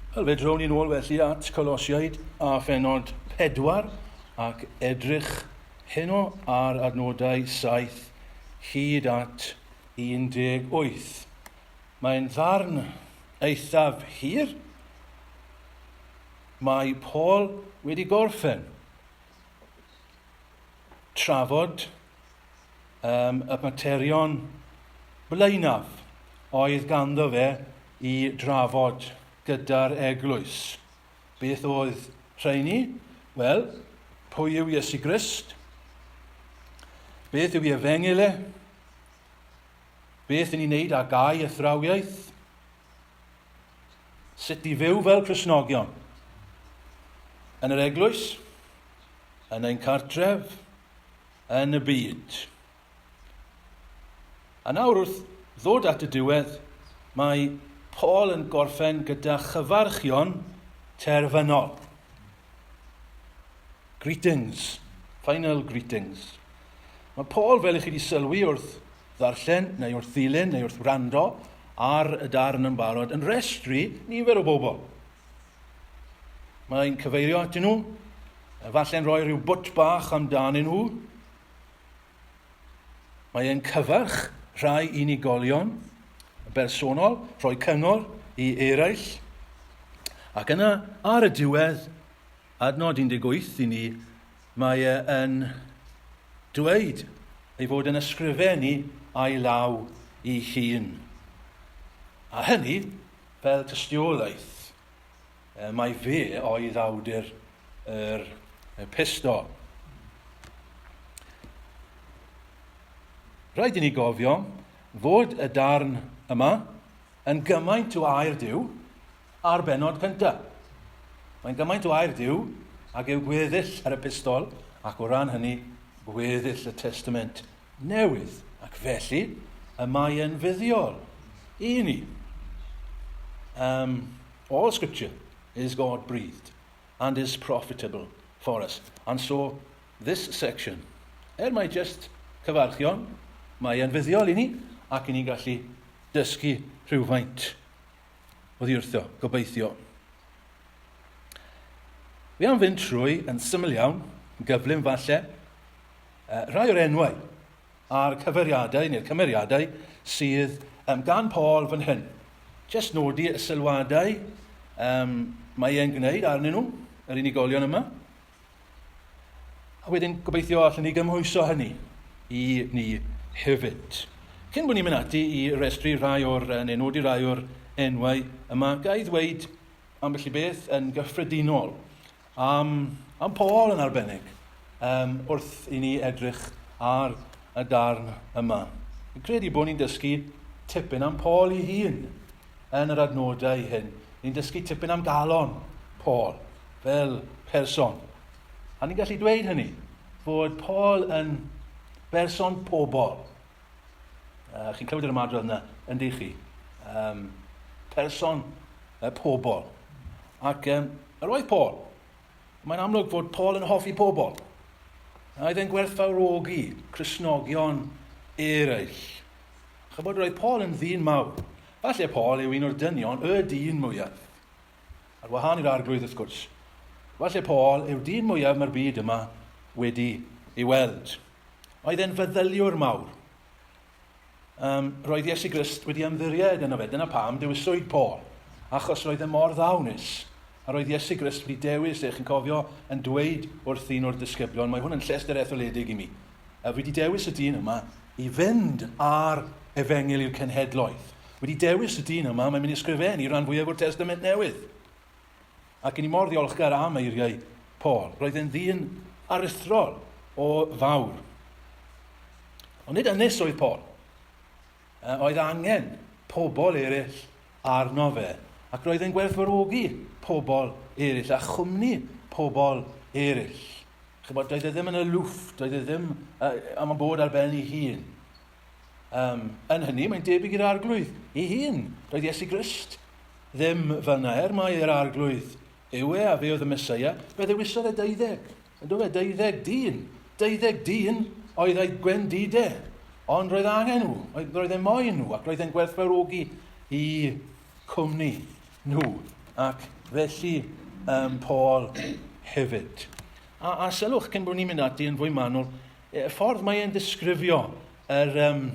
Wel, fe drown ni'n ôl felly at Colosiaid a phenod 4 ac edrych heno ar adnodau 7 hyd at 18. Mae'n ddarn eithaf hir. Mae Paul wedi gorffen trafod um, y materion blaenaf oedd ganddo fe i drafod gyda'r eglwys. Beth oedd rheini? Wel, pwy yw Iesu Grist? Beth yw ei efengyl e? Beth yn ei wneud â gau athrawiaeth? Sut i fyw fel Cristnogion? Yn yr eglwys? Yn ein cartref? Yn y byd? A nawr wrth ddod at y diwedd, mae Paul yn gorffen gyda chyfarchion terfynol. Greetings. Final greetings. Mae Paul, fel i chi wedi sylwi wrth ddarllen, neu wrth ddilyn, neu wrth wrando ar y darn yn barod, yn restru nifer o bobl. Mae'n cyfeirio atyn nhw, efallai'n rhoi rhyw bwt bach amdanyn nhw. Mae e'n cyfarch rhai unigolion yn bersonol, rhoi cyngor i eraill. Ac yna, ar y diwedd, adnod 18 i ni, mae e yn dweud ei fod yn ysgrifennu a'i law ei hun. A hynny fel tystiolaeth mai fe oedd awdur yr epistol. Rhaid i ni gofio fod y darn yma yn gymaint o air Duw a'r bennod cyntaf. Mae'n gymaint o air Duw ag yw gweddill yr epistol ac o ran hynny gweddill y Testament Newydd, ac felly y mae e'n fuddiol i ni. All scripture is God-breathed and is profitable for us. And so this section, er mai just cyfarchion, mae e'n fuddiol i ni ac i ni'n gallu dysgu rhywfaint oddi wrtho, gobeithio. Fi am fynd trwy yn syml iawn, yn gyflym falle, Rhai o'r enwau a'r cyfeiriadau neu'r cymeriadau sydd um, gan Paul fan hyn. Just nodi y sylwadau um, mae e'n gwneud arnyn nhw, yr unigolion yma. A wedyn gobeithio allan ni gymhwyso hynny i ni hefyd. Cyn bod ni'n mynd ati i restru rhai o'r, neu nodi rhai o'r enwau yma, ga i ddweud ambell i beth yn gyffredinol am, am Paul yn arbennig, um, wrth i ni edrych ar y darn yma. Fi'n credu bod ni'n dysgu tipyn am Paul ei hun yn yr adnodau hyn. Ni'n dysgu tipyn am galon Paul fel person. A ni'n gallu dweud hynny, fod Paul yn berson pobl. Chi'n clywed yr ymadrodd yna, ynddi chi? Um, person y pobl. Ac um, yr oedd Paul. Mae'n amlwg fod Paul yn hoffi pobl. Oedd e'n gwerthfawrogi Cristnogion eraill. Chybod, roedd Paul yn ddyn mawr. Falle Paul yw un o'r dynion, y dyn mwyaf. Ar wahân i'r arglwydd, wrth gwrs. Falle Paul yw'r dyn mwyaf mae'r byd yma wedi ei weld. Oedd e'n feddyliwr mawr. Um, roedd Iesu Grist wedi ymddiried yno fe. Dyna pam dewiswyd Paul, achos roedd e mor ddawnus. A roedd Iesu Grist wedi dewis e, chi'n cofio, yn dweud wrth un o'r disgyblion, mae hwn yn llestr etholedig i mi. A fi wedi dewis y dyn yma i fynd ar efengyl i'r cenhedloedd. Wedi dewis y dyn yma, mae'n mynd i ysgrifennu rhan fwyaf o'r Testament Newydd. Ac i ni mor ddiolchgar am eiriau Paul. Roedd e'n ddyn aruthrol o fawr. Ond nid ynys oedd Paul. Oedd angen pobl eraill arno fe. Ac roedd e'n gwerthfawrogi pobl eraill a chwmni pobl eraill. Chybod, doedd e ddim yn aloof, doedd e ddim uh, am y bod ar ben ei hun. Um, yn hynny, mae'n debyg i'r arglwydd ei hun. Doedd Iesu Grist ddim fel yna. Er mai yr arglwydd yw e a fe oedd y Mesoea, fe ddewisodd e deuddeg. Ynddo fe, deuddeg dyn. Deuddeg dyn oedd ei gwendide. Ond roedd angen nhw, roedd e moyn nhw, ac roedd e'n gwerthfawrogi i cwmni nhw. Ac felly um, Paul hefyd. A, a sylwch, cyn bod ni'n mynd ati yn fwy manwl, y ffordd mae e'n disgrifio yr, um,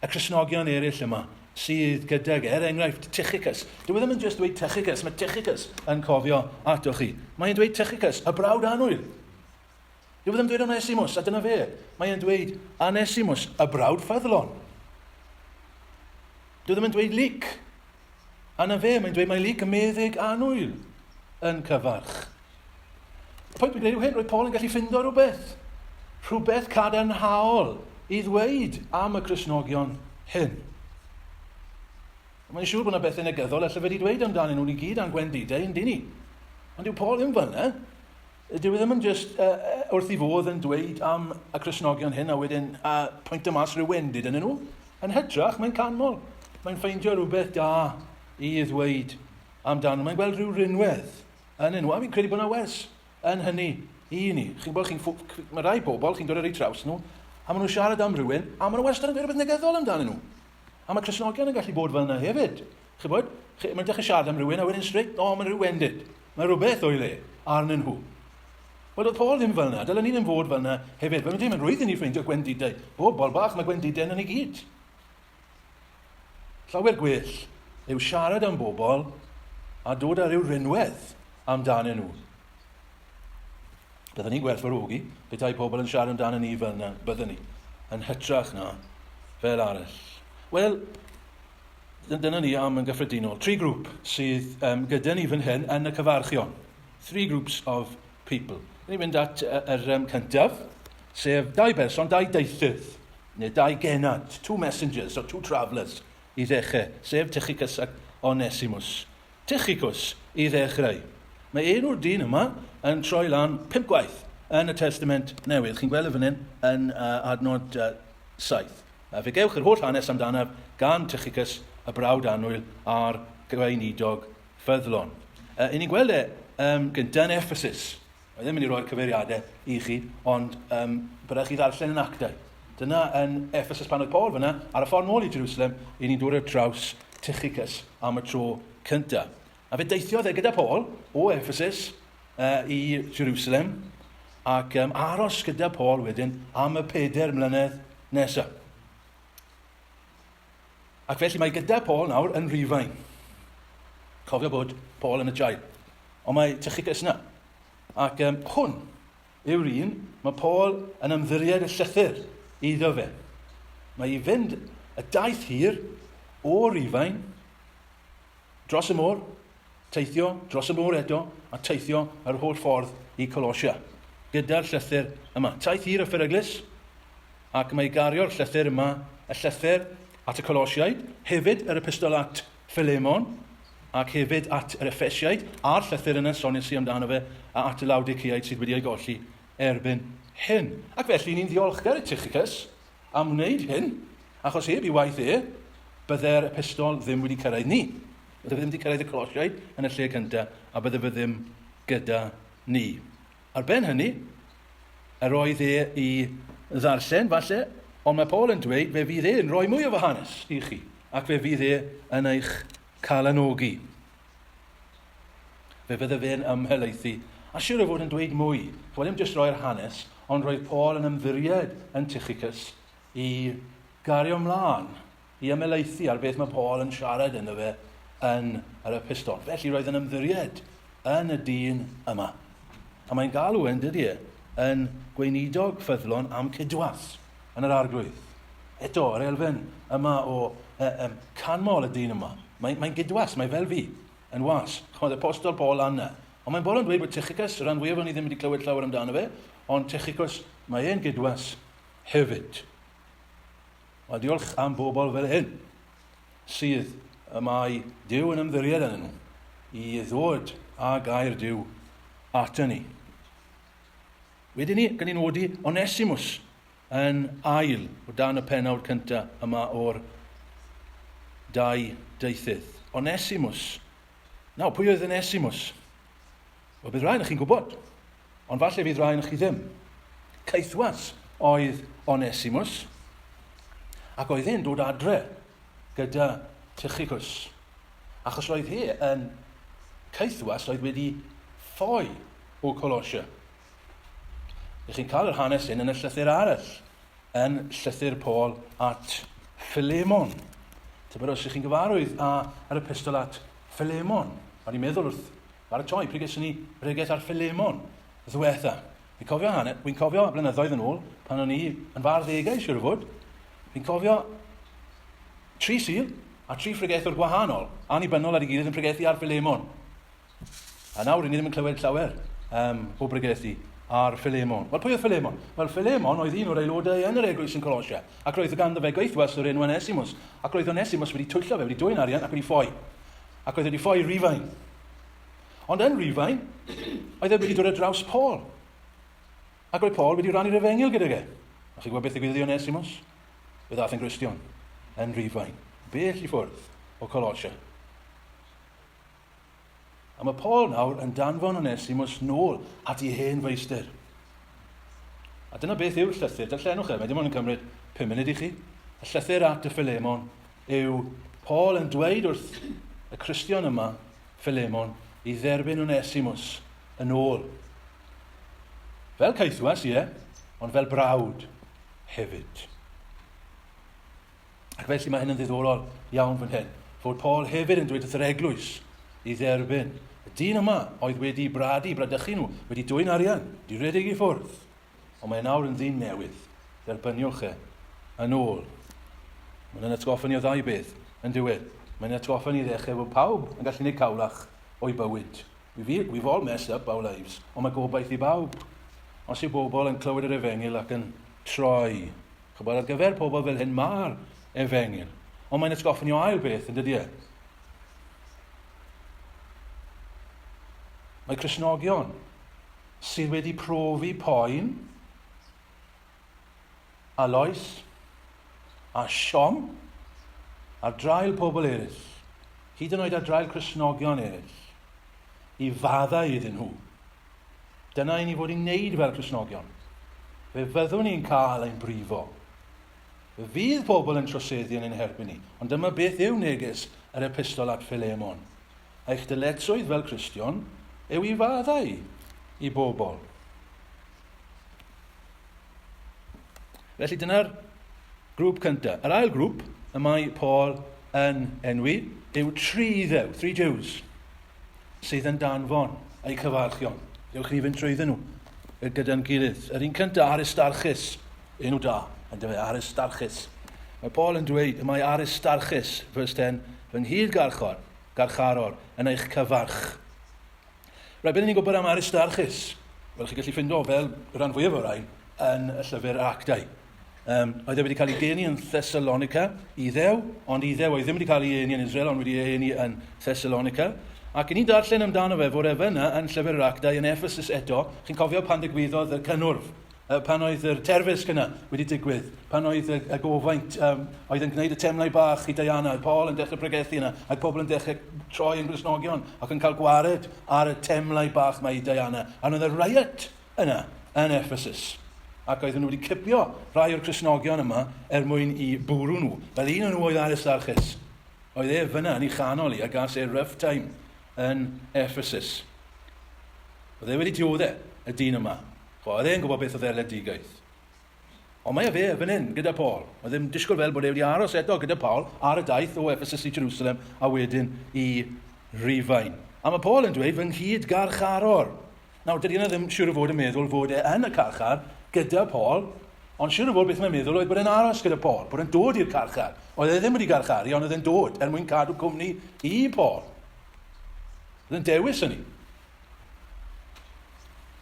y Cristnogion eraill yma sydd gydag, er enghraifft, Tychicus. Dyw e ddim yn just dweud Tychicus, mae Tychicus yn cofio atoch chi. Mae'n dweud Tychicus, y brawd annwyl. Dyw e ddim yn dweud Onesimus, a dyna fe. Mae'n dweud Onesimus, y brawd ffyddlon. Dyw e ddim yn dweud Luc. A na fe, mae'n dweud mae Luc y meddyg annwyl yn cyfarch. Y pwynt dwi'n gwneud yw hyn, roedd Paul yn gallu ffindo rhywbeth. Rhywbeth cadarnhaol i ddweud am y Cristnogion hyn. Mae'n siŵr bod yna bethau negyddol allai wedi dweud amdanyn nhw ni gyd a'n gwendidau yn dyn ni. Ond dyw Paul ddim fyna. Dyw e ddim yn just uh, wrth i fodd yn dweud am y Cristnogion hyn a wedyn uh, pwyntio mas rhyw wendid yn nhw. Yn hytrach, mae'n canmol. Mae'n ffeindio rhywbeth da i ddweud amdano. Mae'n gweld rhyw rinwedd yn nhw. A fi'n credu bod yna wers yn hynny i ni. Chi'n gwybod, chi'n, mae rai bobl, chi'n dod ar eu traws nhw, a maen nhw'n siarad am rhywun, a maen nhw wastad yn dweud rhywbeth negyddol amdanyn nhw. A mae Cristnogion yn gallu bod fel yna hefyd. Chi'n bod? Mae'n dechrau siarad am rhywun a wedyn straight, o, oh, mae'n rhyw wendid. Mae rhywbeth o'i le arnyn nhw. Wel, doedd Paul ddim fel yna. Dylen ni ddim fod fel yna hefyd. Fel ddim yn rhwydd i ni ffeindio gwendidau. Bobl bach, mae gwendidau yn ni gyd. Llawer gwell yw siarad am bobl a dod â rhyw rinwedd amdanyn nhw. Byddwn ni'n gwerthfawrogi petai pobl yn siarad amdano ni fel yna, byddwn ni, yn hytrach na fel arall. Wel, dyna ni am yn gyffredinol. Tri grŵp sydd um, gyda ni fan hyn yn y cyfarchion. Three groups of people. Ni'n mynd at yr um, cyntaf, sef dau berson, dau deithydd, neu dau genad, two messengers or two travellers i ddechrau, sef Tychicus ac Onesimus. Tychicus i ddechrau. Mae enw'r dyn yma yn troi lan pump gwaith yn y Testament Newydd. Chi'n gweld e fan hyn yn uh, adnod uh, 7. A fe gewch yr holl hanes amdanaf gan Tychicus, y brawd annwyl a'r gweinidog ffyddlon. Uh, I ni'n gweld e um, gyntaf yn Ephesus. Mae ddim yn mynd i roi'r cyfeiriadau i chi, ond um, byddech chi ddarllen yn actau. Dyna yn Ephesus pan oedd Paul fyna, ar y ffordd nôl i Jerusalem, i ni'n dod ar draws Tychicus am y tro cyntaf. A fe deithiodd e gyda Paul o Ephesus uh, i Jerusalem ac um, aros gyda Paul wedyn am y pedair mlynedd nesaf. Ac felly mae gyda Paul nawr yn Rhufain. Cofio bod Paul yn y jail. Ond mae Tychicus yna. Ac um, hwn yw'r un mae Paul yn ymddiried y llythyr iddo fe. Mae i fynd y daith hir o Rufain dros y môr, teithio dros y môr eto, a teithio yr holl ffordd i Colosia, gyda'r llythyr yma. Taith hir a pheryglus, ac mae i gario'r llythyr yma, y llythyr at y Colosiaid, hefyd yr epistol at Philemon, ac hefyd at yr Effesiaid, a'r llythyr yna soniais i amdano fe, a at y Laodiceaid sydd wedi ei golli erbyn hyn. Ac felly ni'n ddiolchgar i Tychicus am wneud hyn, achos heb i waith e, bydde'r epistol ddim wedi cyrraedd ni. Bydde fe ddim wedi cyrraedd y Colosiaid yn y lle cyntaf, a bydde fe ddim gyda ni. Ar ben hynny, yr oedd e i ddarllen, falle, ond mae Paul yn dweud fe fydd e'n rhoi mwy o fy hanes i chi, ac fe fydd e yn eich calanogi. Fe fydde fe'n ymhelaethu, a siwr o fod yn dweud mwy. Chymod, ddim jyst roi'r hanes, ond roedd Paul yn ymddiried yn Tychicus i gario mlaen, i ymhelaethu ar beth mae Paul yn siarad ynddo fe yn yr epistol. Felly roedd yn ymddiried yn y dyn yma. A mae'n galw yn dydy e, yn gweinidog ffyddlon am cydwas yn yr arglwydd. Eto, yr elfen yma o e, um, canmol y dyn yma. Mae'n mae gydwas, mae fel fi, yn was. Chymod, apostol Paul lan yna. Ond mae'n bol yn dweud bod Tychicus, y rhan fwyaf o'n i ddim wedi clywed llawer amdano fe, ond Tychicus, mae e'n gydwas hefyd. Wel, diolch am bobl fel hyn, sydd y mae Duw yn ymddiried yn nhw, i ddod â gair Duw ato ni. Wedyn ni, gan ni'n nodi Onesimus yn ail o dan y penawd cyntaf yma o'r dau deithydd. Onesimus. Nawr, pwy oedd Onesimus? Wel, bydd rhai chi'n gwybod, ond falle fydd rhai chi ddim. Caethwas oedd Onesimus, ac oedd e'n dod adre gyda Tychicus. Achos roedd hi yn Caethwas oedd wedi ffoi o Colosia. Ych chi'n cael yr hanes hyn yn y llythyr arall, yn llythyr Paul at Philemon. Tybed os ych chi'n gyfarwydd â yr epistol at Philemon. O'n i'n meddwl wrth baratoi, pryd geson ni bregeth ar Philemon ddwetha. Fi'n cofio hanes, fi'n cofio blynyddoedd yn ôl, pan o'n i yn fy arddegau, siwr o fod, fi'n cofio tri sil a tri phregethwr gwahanol, annibynnol ar ei gilydd yn pregethu ar Philemon. A nawr, ni ddim yn clywed llawer um, o bregethu ar Philemon. Wel, pwy oedd Philemon? Wel, Philemon oedd un o'r aelodau yn yr eglwys yn Colosia, ac roedd ganddo fe gaethwas o'r enw Onesimus, ac roedd Onesimus wedi twyllo fe, wedi dwyn arian ac wedi ffoi. Ac oedd wedi ffoi i Rufain. Ond yn Rufain, oedd e wedi dod ar draws Paul. Ac roedd Paul wedi rannu'r efengyl gyda ge. A chi'n gwybod beth ddigwyddodd i Onesimus? Fe ddaeth yn Gristion yn Rufain, bell i ffwrdd o Colosia. A mae Paul nawr yn danfon Onesimus nôl at ei hen feistr. A dyna beth yw'r llythyr. Darllenwch e, mae dim ond yn cymryd 5 munud i chi. Y llythyr at y Philemon yw Paul yn dweud wrth y Cristion yma, Philemon, i dderbyn Onesimus yn ôl. Fel caethwas, ie, ond fel brawd hefyd. Ac felly mae hyn yn ddiddorol iawn fan hyn, fod Paul hefyd yn dweud wrth yr eglwys i dderbyn y dyn yma oedd wedi bradu, bradychu nhw, wedi dwyn arian, wedi rhedeg i ffwrdd. Ond mae e nawr yn ddyn newydd. Derbyniwch e yn ôl. Mae'n atgoffa ni o ddau beth yn diwedd. Mae'n atgoffa ni ddechrau fod pawb yn gallu gwneud cawlach o'i bywyd. We've, we've all messed up our lives, ond mae gobaith i bawb. Os yw bobl yn clywed yr efengyl ac yn troi Chybod, ar gyfer pobl fel hyn mae'r efengyl. Ond mae'n atgoffa ni o ail beth, yn dydy e? Mae Cristnogion sydd wedi profi poen a loes a siom ar draul pobl eraill, hyd yn oed ar draul Cristnogion eraill, i faddau iddyn nhw. Dyna i ni fod i'n neud fel Cristnogion. Fe fyddwn ni'n cael ein brifo. Fe fydd pobl yn troseddu yn ein herbyn ni. Ond dyma beth yw neges yr epistol at Philemon. Eich dyletswydd fel Cristion yw i faddau i bobl. Felly dyna'r grŵp cyntaf. Yr ail grŵp y mae Paul yn enwi yw tri ddew, three Jews, sydd yn danfon eu cyfarchion. Dewch ni fynd trwyddyn nhw gyda'n gilydd. Yr un cyntaf, Aristarchus, enw da, yn dyfe, Aristarchus. Mae Paul yn dweud, y mae Aristarchus, verse 10, fy nghyd garchor, garcharor, yn eich cyfarch. Right, beth ni'n gwybod am Aristarchus? Wel, chi'n gallu ffindo fel rhan fwyaf o'r rhain yn y llyfr Actau. Um, oedd e wedi cael ei geni yn Thessalonica, Iddew, ond Iddew oedd ddim wedi cael ei eni yn Israel, ond wedi ei eni yn Thessalonica. Ac i ni'n darllen amdano fe fod e fyna yn llyfr yr Actau yn Ephesus eto. Chi'n cofio pan ddigwyddodd y cynnwrf, pan oedd yr terfysg yna wedi digwydd, pan oedd y, y gofaint um, oedd yn gwneud y temlau bach i Diana, oedd Paul yn dechrau pregethu yna, ac pobl yn dechrau troi yn Gristnogion ac yn cael gwared ar y temlau bach mae i Diana. A oedd y riot yna yn Ephesus, ac oedden nhw wedi cipio rhai o'r Cristnogion yma er mwyn i bwrw nhw. Fel un o'n nhw oedd Aristarchus. Oedd e fyna yn ei chanol i a gas e rough time yn Ephesus. Oedd e wedi dioddau y dyn yma. Oedd e'n gwybod beth oedd erledigaeth. Ond mae e fe fan hyn gyda Paul. Oedd e'n disgwyl fel bod e wedi aros eto gyda Paul ar y daith o Ephesus i Jerusalem a wedyn i Rufain. A mae Paul yn dweud fy nghyd garcharor. Nawr, dydy yna ddim siŵr o fod yn meddwl fod e yn y carchar gyda Paul, ond siŵr o fod beth mae'n meddwl oedd bod e'n aros gyda Paul, bod e'n dod i'r carchar. Oedd e ddim wedi garcharu, ond oedd e'n dod er mwyn cadw cwmni i Paul. Oedd e'n dewis hynny.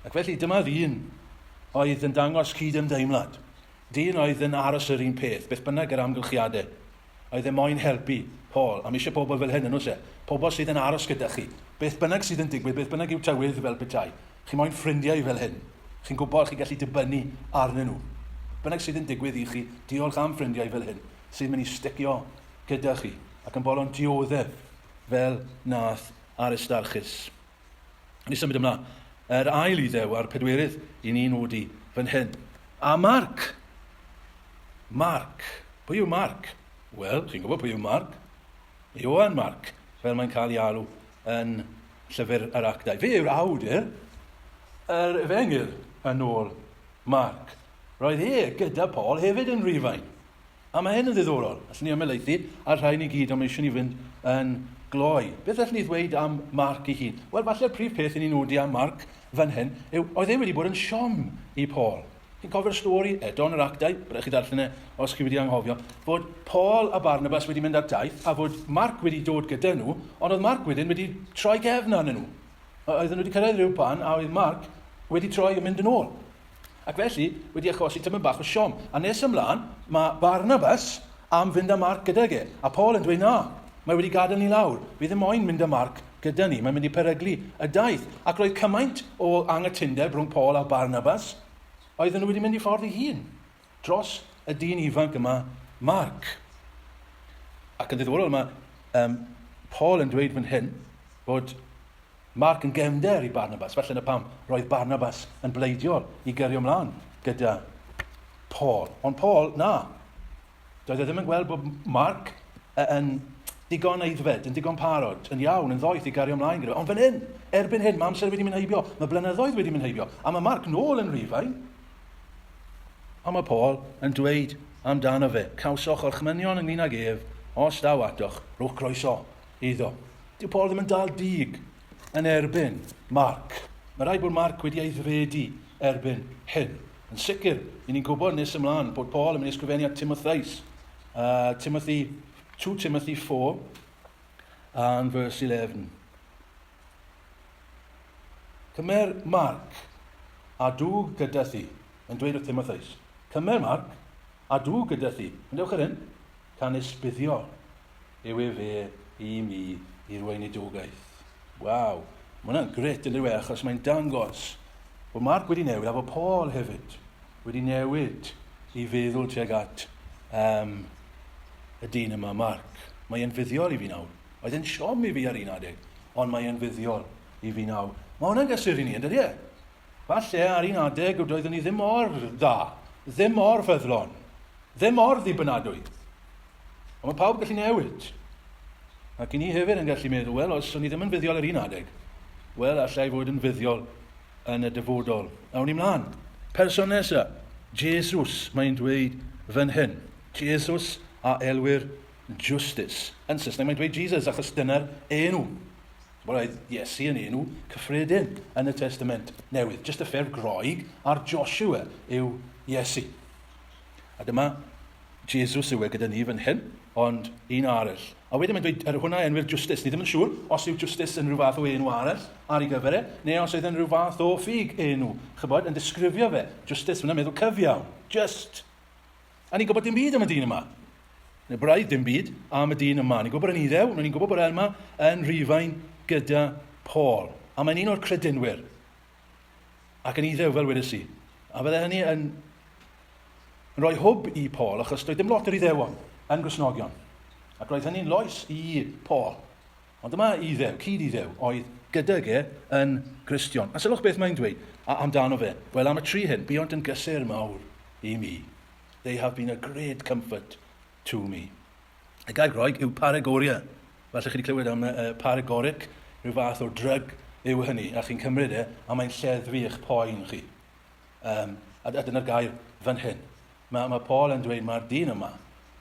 Ac felly dyma ddyn oedd yn dangos cyd-ymdeimlad. Dyn oedd yn aros yr un peth, beth bynnag yr amgylchiadau. Oedd e moyn helpu Paul, a mae eisiau pobl fel hyn yn oes e? Pobl sydd yn aros gyda chi. Beth bynnag sydd yn digwydd, beth bynnag yw tywydd fel petai. Chi moyn ffrindiau fel hyn. Chi'n gwybod chi'n gallu dibynnu arnyn nhw. Bynnag sydd yn digwydd i chi, diolch am ffrindiau fel hyn, sydd mynd i sticio gyda chi ac yn bolon dioddef fel nath Aristarchus. Ni symud ymlaen. Yr ail iddew a'r pedwerydd i ni nodi fan hyn. A Marc. Marc. Pwy yw Marc? Wel, chi'n gwybod pwy yw Marc. Ioan Marc, fel mae'n cael ei alw yn Llyfr yr Actau. Fe yw'r awdur yr Efengyl yn ôl Marc. Roedd e gyda Paul hefyd yn Rhufain. A mae hyn yn ddiddorol. Allwn ni ymhelaethu ar rhain i gyd, ond mae eisiau ni fynd yn gloi. Beth allwn ni ddweud am Marc ei hun? Wel, falle'r prif peth i ni nodi am Marc fan hyn yw oedd e wedi bod yn siom i Paul. Chi'n cofio'r stori, eto yn yr Actau, byddech chi ddarllen e os chi wedi anghofio, fod Paul a Barnabas wedi mynd ar daith a fod Marc wedi dod gyda nhw, ond oedd Marc wedyn wedi troi gefn arnyn nhw. Oedden nhw wedi cyrraedd rhyw pan a oedd Marc wedi troi a mynd yn ôl. Ac felly, wedi achosi tymor bach o siom. A nes ymlaen, mae Barnabas am fynd â Marc gydag e. A Paul yn dweud, na, mae wedi gadael ni lawr. Fi ddim moyn mynd â Marc gyda ni. Mae'n mynd i peryglu y daith. Ac roedd cymaint o anghytundeb rhwng Paul a Barnabas, oedden nhw wedi mynd i ffordd ei hun dros y dyn ifanc yma, Marc. Ac yn ddiddorol mae Paul yn dweud fan hyn bod Marc yn gefnder i Barnabas, felly yna pam roedd Barnabas yn bleidiol i gyrio ymlaen gyda Paul. Ond Paul, na. Doedd e ddim yn gweld bod Marc yn digon aeddfed, yn digon parod, yn iawn, yn ddoeth i gario ymlaen gyda fe. Ond fan hyn, erbyn hyn, mae amser wedi mynd heibio, mae blynyddoedd wedi mynd heibio, a mae Marc nôl yn Rhufain. A mae Paul yn dweud amdano fe, cawsoch orchmynion ynglyn ag ef, os daw atoch, rhowch croeso iddo. Dyw Paul ddim yn dal dig yn erbyn Marc. Mae rhaid bod Marc wedi aeddfedu erbyn hyn. Yn sicr, i ni'n gwybod nes ymlaen bod Paul yn mynd i ysgrifennu at Timotheus. Timothy, 2 Timothy 4 and verse 11. Cymer Marc a dwg gyda thi, yn dweud wrth Timotheus. Cymer Marc a dwg gyda thi. Yn dewch ar hyn, canys buddiol yw e fe i mi i'r weinidogaeth. Waw, mae hwnna'n gret yn dyw e, achos mae'n dangos bod Mark wedi newid a bod Paul hefyd wedi newid i feddwl tuag at um, y dyn yma, Mark. Mae e'n fuddiol i fi nawr. Oedd e'n siom i fi ar un adeg, ond mae e'n fuddiol i fi nawr. Mae hwnna'n gysur i ni, yn dydy e? Falle ar un adeg doeddwn ni ddim mor dda, ddim mor ffyddlon, ddim mor ddibynadwy. Ond mae pawb gallu newid. Ac i ni hefyd yn gallu meddwl, wel, os o'n i ddim yn fuddiol ar un adeg, wel, allai fod yn fuddiol yn y dyfodol. Awn ni mlaen. Person nesa, Jesus, mae'n dweud fan hyn. Jesus a elwir Justus. Yn Saesneg mae'n dweud Jesus achos dyna'r enw. Wel, oedd Iesu yn enw cyffredin yn y Testament Newydd. Just y ffurf Groeg ar Joshua yw Iesu. A dyma Jesus yw e gyda ni fan hyn, ond un arall. A wedyn mae'n dweud, er hwnna enwir Justus. Ni ddim yn siŵr os yw Justus yn rhyw fath o enw arall ar ei gyfer e, neu os oedd yn rhyw fath o ffug enw. Chybod, yn disgrifio fe. Justus, hwnna'n meddwl cyfiawn. Just. A ni'n gwybod dim byd am y dyn yma. Neu braidd dim byd am y dyn yma. Ni'n gwybod yn Iddew, ni'n gwybod bod e yma yn Rhufain gyda Paul. A mae'n un o'r credinwyr. Ac yn Iddew, fel wedes i. A fydde hynny yn, yn rhoi hwb i Paul, achos doedd dim lot o'r Iddewon yn Gristnogion. Ac roedd hynny'n loes i Paul. Ond dyma Iddew, cyd Iddew, oedd gydag e yn Gristion. A sylwch beth mae'n dweud amdano fe. Wel, am y tri hyn, buont yn gysur mawr i mi. They have been a great comfort to me. Y gair Groeg yw paregoria. Falle chi wedi clywed am uh, paregoric, rhyw fath o drug yw hynny, a chi'n cymryd e, a mae'n lleddfu eich poen chi. Um, a, a dyna'r gair fan hyn. Mae, mae Paul yn dweud mae'r dyn yma,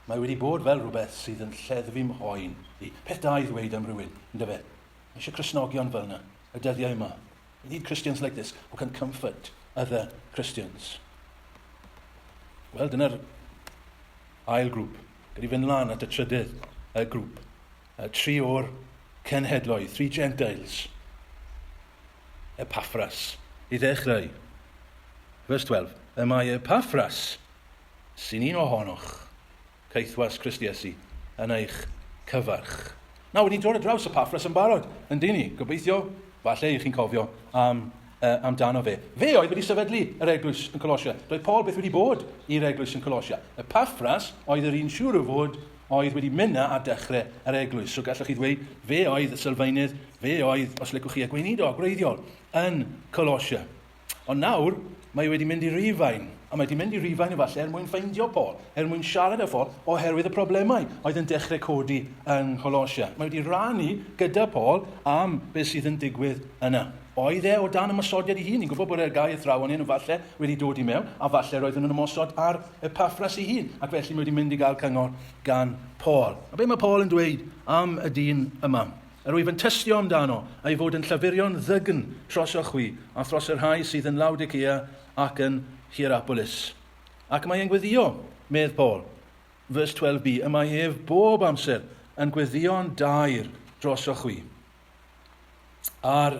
mae wedi bod fel rhywbeth sydd yn lleddfu mhoen i. Peth da i ddweud am rhywun, ynddo fe? Mae eisiau Cristnogion fel yna, y dyddiau yma. We need Christians like this who can comfort other Christians. Wel, dyna'r ail grŵp. Gyd i fynd lan at y trydydd y grŵp. Y tri o'r cenhedloedd, three Gentiles. Epaphras. I ddechrau, verse 12, y mae Epaphras, sy'n un ohonoch, caethwas Crist Iesu, yn eich cyfarch. Nawr, wedi dod ar draws Epaphras yn barod, yn dyn ni. Gobeithio, falle i chi'n cofio am, uh, amdano fe. Fe oedd wedi sefydlu yr eglwys yn Colosia. Doedd Paul beth wedi bod i'r eglwys yn Colosia. Epaphras oedd yr un siŵr o fod oedd wedi mynd a dechrau yr eglwys. So gallwch chi ddweud, fe oedd y sylfaenydd, fe oedd, os licwch chi, y gweinidog gwreiddiol yn Colosia. Ond nawr, mae wedi mynd i Rufain. A mae wedi mynd i Rufain efallai er mwyn ffeindio Paul, er mwyn siarad â Paul oherwydd y problemau oedd yn dechrau codi yng Ngholosia. Mae wedi rannu gyda Paul am beth sydd yn digwydd yna. Oedd e o dan ymosodiad ei hun? Ni'n gwybod bod y gau athrawon hyn falle wedi dod i mewn, a falle roedden nhw'n ymosod ar Epaffras ei hun, ac felly mae wedi mynd i gael cyngor gan Paul. A be mae Paul yn dweud am y dyn yma? Yr wyf yn tystio amdano, a'i fod yn llafurio'n ddygn trosoch chwi, a thros y rhai sydd yn Laodicea ac yn Hierapolis. Ac mae e'n gweddio, medd Paul. Verse 12b, y mae ef bob amser yn gweddio'n daer drosoch chwi, ar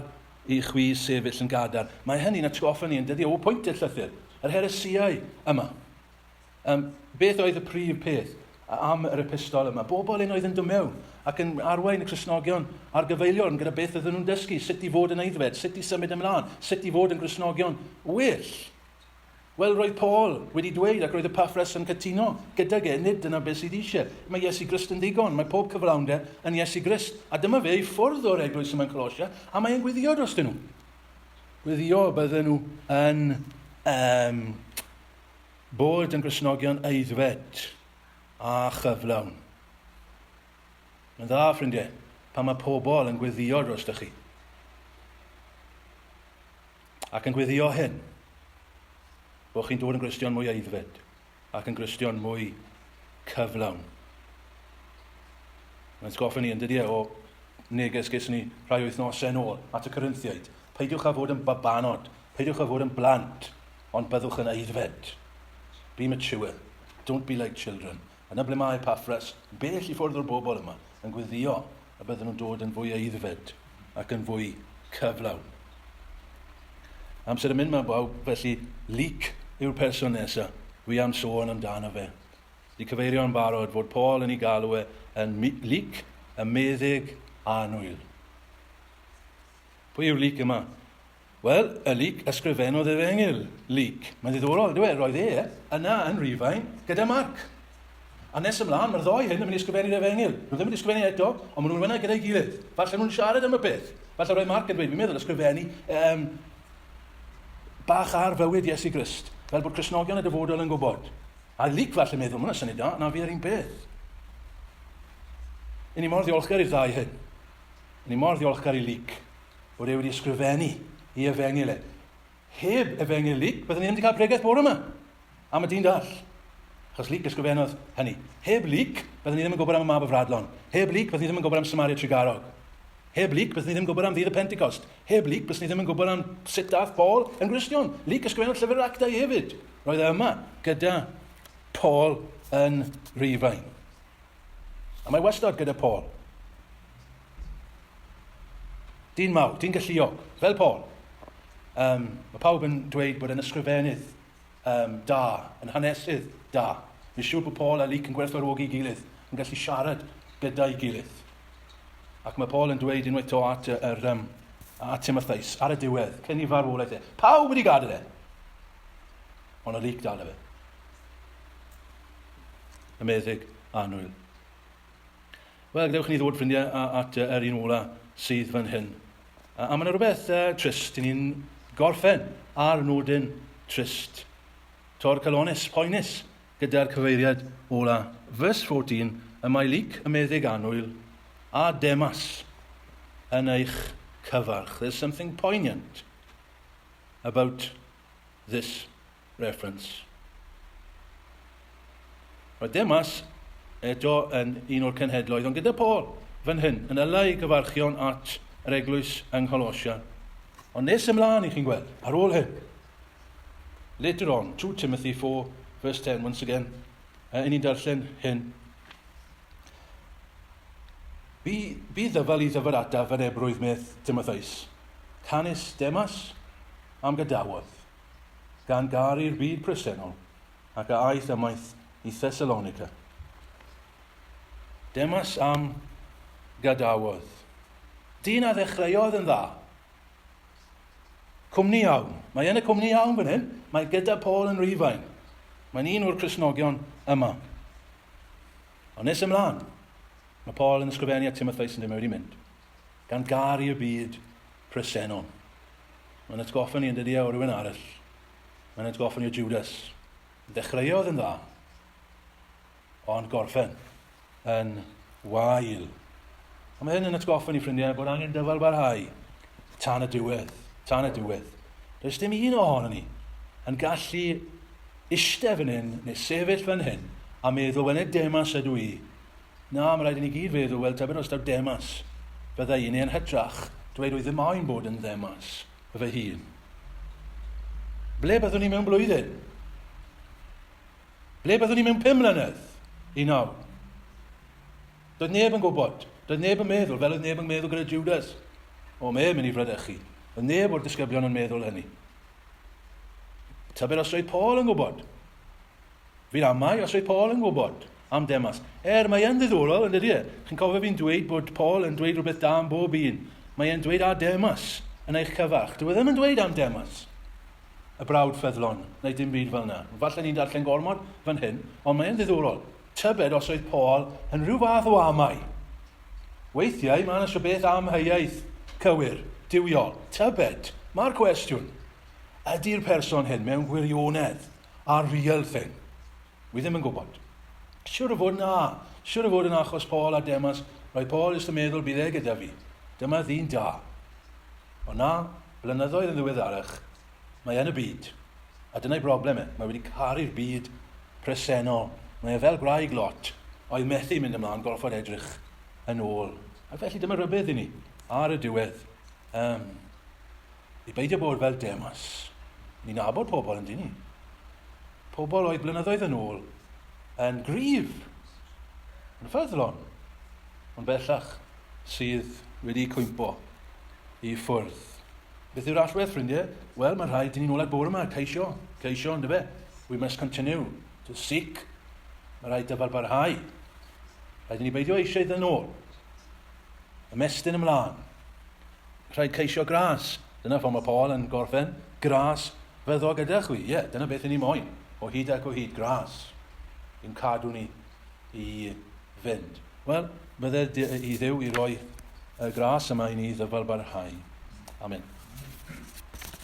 i chwi sefyll yn gadarn. Mae hynny'n atgoffa ni yn dydi o pwynt y llythyr, yr heresiau yma. Beth oedd y prif peth am yr epistol yma? Bobl un oedd yn dod mewn ac yn arwain y Cristnogion ar gyfeiliorn gyda beth oedden nhw'n dysgu, sut i fod yn aeddfed, sut i symud ymlaen, sut i fod yn Gristnogion well. Wel, roedd Paul wedi dweud, ac roedd Epaffras yn cytuno gydag e, nid dyna beth sydd eisiau. Mae Iesu Grist yn ddigon, mae pob cyflawnder yn Iesu Grist. A dyma fe i ffwrdd o'r eglwys yma yn Colosia, a mae'n gweddio drostyn nhw. Gweddio bydden nhw yn um, Bod yn Gristnogion aeddfed a chyflawn. Mae'n dda, ffrindiau, pan mae pobl yn gweddio drostoch chi. Ac yn gweddio hyn, bod chi'n dod yn Gristion mwy aeddfed ac yn Gristion mwy cyflawn. Mae'n sgoffa ni yn dydy e o neges ges ni rhai wythnosau yn ôl at y Corinthiaid. Peidiwch â fod yn babanod, peidiwch â fod yn blant, Ond byddwch yn aeddfed. Be mature. Don't be like children. Yna ble mae Epaffras, bell i ffwrdd o'r bobl yma, yn gweddio y bydden nhw'n dod yn fwy aeddfed ac yn fwy cyflawn. Amser yn mynd mae bawb, felly Luc yw'r person nesaf. Wi am sôn amdano fe. Di cyfeirio'n barod fod Paul yn ei galw e yn Luc, y meddyg annwyl. Pwy yw'r Luc yma? Wel, y Luc ysgrifennodd Efengyl, Luc. Mae'n ddiddorol, ynddo e? Roedd e yna yn Rufain gyda Marc. A nes ymlaen, mae'r ddoi hyn yn mynd i ysgrifennu'r Efengyl. Nhw ddim wedi ysgrifennu eto, ond maen nhw'n yna gyda'i gilydd. Falle nhw'n siarad am y peth. Falle roedd Marc yn dweud, fi'n meddwl ysgrifennu um, bach ar fywyd Iesu Grist, fel bod Cristnogion y dyfodol yn gwybod. A Luc falle meddwl, mae'n syniad da, na fi yr un peth. Yn ni mor ddiolchgar i'r ddau hyn. Yn ni mor ddiolchgar i Luc bod e wedi ysgrifennu i efengyl e. Heb efengyl Luc, byddwn ni ddim wedi cael pregeth bore yma am y dyn dall. Achos Luc ysgrifennodd hynny. Heb Luc, byddwn ni ddim yn gwybod am y mab y fradlon. Heb Luc, byddwn ni ddim yn gwybod am Samaria Trugarog. Heb Luc, byddwn ni ddim yn gwybod am ddydd y Pentecost. Heb Luc, byddwn ni ddim yn gwybod am sut dath Paul yn Gristion. Luc ysgrifennodd llyfr yr Actau hefyd. Roedd e yma gyda Paul yn Rufain. A mae wastad gyda Paul. Dyn mawr, dyn galluog, fel Paul. Mae pawb yn dweud bod yn ysgrifennydd um, da, yn hanesydd da. Fi'n siŵr bod Paul a Luc yn gwerthfawrogi gilydd, yn gallu siarad gyda'i gilydd. Ac mae Paul yn dweud unwaith to at, yr, um, at Timotheus, ar y diwedd, cyn i farwolaeth e. Pawb wedi gadael e! Ond y Luc dal e fe. Y meddyg annwyl. Wel, gadewch i ni ddod, ffrindiau, at yr un ola sydd fan hyn. A mae yna rhywbeth trist, i ni'n gorffen ar nodyn trist. Tor calonus, poenus, gyda'r cyfeiriad ola. Verse 14, y mae Luc y meddyg annwyl a Demas yn eich cyfarch. There's something poignant about this reference. Mae Demas eto yn un o'r cenhedloedd, ond gyda Paul fan hyn, yn yla i gyfarchion at yr eglwys yng Ngholosia. Ond nes ymlaen i chi'n gweld, ar ôl hyn, later on, 2 Timothy 4, verse 10, once again, uh, ni'n darllen hyn. Bu, bu ddyfal i ddyfod ataf yn ebrwydd medd Timotheus. Canys Demas am gadawodd, gan garu'r byd presennol, ac a aeth ymaith i Thessalonica. Demas am gadawodd. Dyn a ddechreuodd yn dda. Cwmni iawn. Mae yn y cwmni iawn fan hyn. Mae gyda Paul yn Rufain. Mae'n un o'r Cristnogion yma. Ond nes ymlaen, mae Paul yn ysgrifennu at Timotheus yn dweud mae wedi mynd. Gan garu y byd presennol. Mae'n atgoffa ni yn dydy e o rhywun arall. Mae'n atgoffa ni o Judas. Ddechreuodd yn dda, ond gorffen yn wael. A mae hyn yn atgoffa ni, ffrindiau, bod angen dyfal barhau tan y diwedd. Tan y diwedd. Does dim un ohono ni yn gallu eistedd fan hyn neu sefyll fan hyn a meddwl, wel, nid Demas ydw i. Na, mae rhaid i ni gyd feddwl, wel, tybed os daw Demas fydda i, neu yn hytrach, dweud oedd ddim moyn bod yn Ddemas fy hun. Ble byddwn ni mewn blwyddyn? Ble byddwn ni mewn 5 mlynedd i nawr? Doedd neb yn gwybod. Doedd neb yn meddwl, fel oedd neb yn meddwl gyda Judas. O, mae e'n mynd i fradychu. Oedd neb o'r disgyblion yn meddwl hynny. Tybed os oedd Paul yn gwybod? Fi'n amau os oedd Paul yn gwybod am Demas. Er, mae e'n ddiddorol, yn dydy e? Chi'n cofio fi'n dweud bod Paul yn dweud rhywbeth da am bob un. Mae e'n dweud a Demas yn eich cyfarch. Dyw e ddim yn dweud am Demas, y brawd ffyddlon, neu dim byd fel yna. Falle ni'n darllen gormod fan hyn, ond mae e'n ddiddorol. Tybed os oedd Paul yn rhyw fath o amau. Weithiau mae yna beth amheuaeth cywir, duwiol. Tybed, mae'r cwestiwn, ydy'r person hyn mewn gwirionedd a real thing? Wi ddim yn gwybod. Siwr o fod na. Siwr o fod yn achos Paul a Demas, roedd Paul jyst yn meddwl bydd e gyda fi. Dyma ddyn da. Ond na, blynyddoedd yn ddiweddarach, mae yn y byd. A dyna'i broblem e. Mae wedi caru'r byd presennol. Mae e fel gwraig Lot, oedd methu mynd ymlaen, gorfod edrych yn ôl. A felly dyma rybudd i ni, ar y diwedd, um, i beidio bod fel Demas. Ni'n nabod pobl yn dyn ni. Pobl oedd blynyddoedd yn ôl yn gryf, yn ffyddlon, ond bellach sydd wedi cwympo i ffwrdd. Beth yw'r allwedd, ffrindiau? Wel, mae rhaid i ni nôl at bore yma, ceisio, ceisio, ynddo fe? We must continue to seek. Mae rhaid dyfal barhau. Rhaid i ni beidio eisiau iddyn ôl. Ymestyn ymlaen. Rhaid ceisio gras. Dyna ffordd mae Paul yn gorffen. Gras fyddo gyda chwi. Ie, yeah, dyna beth i ni moyn. O hyd ac o hyd, gras. I'n cadw ni i fynd. Wel, bydde i Dduw i roi y gras yma i ni ddyfal barhau. Amen.